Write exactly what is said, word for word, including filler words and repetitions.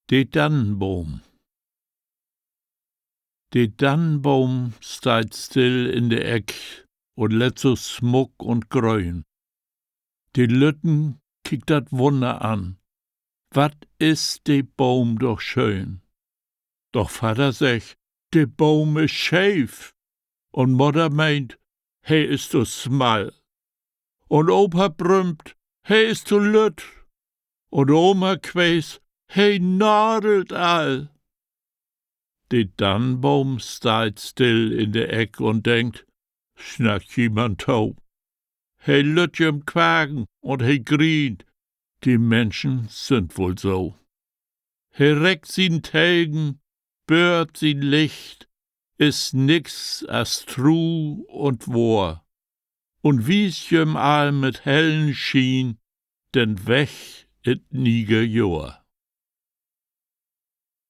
De Dannenboom. De Dannenboom steiht still in de Eck un lett so smuck un gröön. De Lütten kiekt dat Wunner an: Wat is de Boom doch schöön! Doch Vadder seggt: De Boom is scheev. Un Mudder meent: He is to small. Un Opa brümmt: He is to lütt. Un Oma quees: He nadelt all. De Dannenboom steiht still in de Eck un denkt: Snackt jemand to? He lütt jem Quaken un he grient: De Minschen sünd woll so. He reckt sien Telgen, böört sien Licht, is nix as tru un wohr, un wiest jem all mit hellen Schien den Weg in't niege Johr.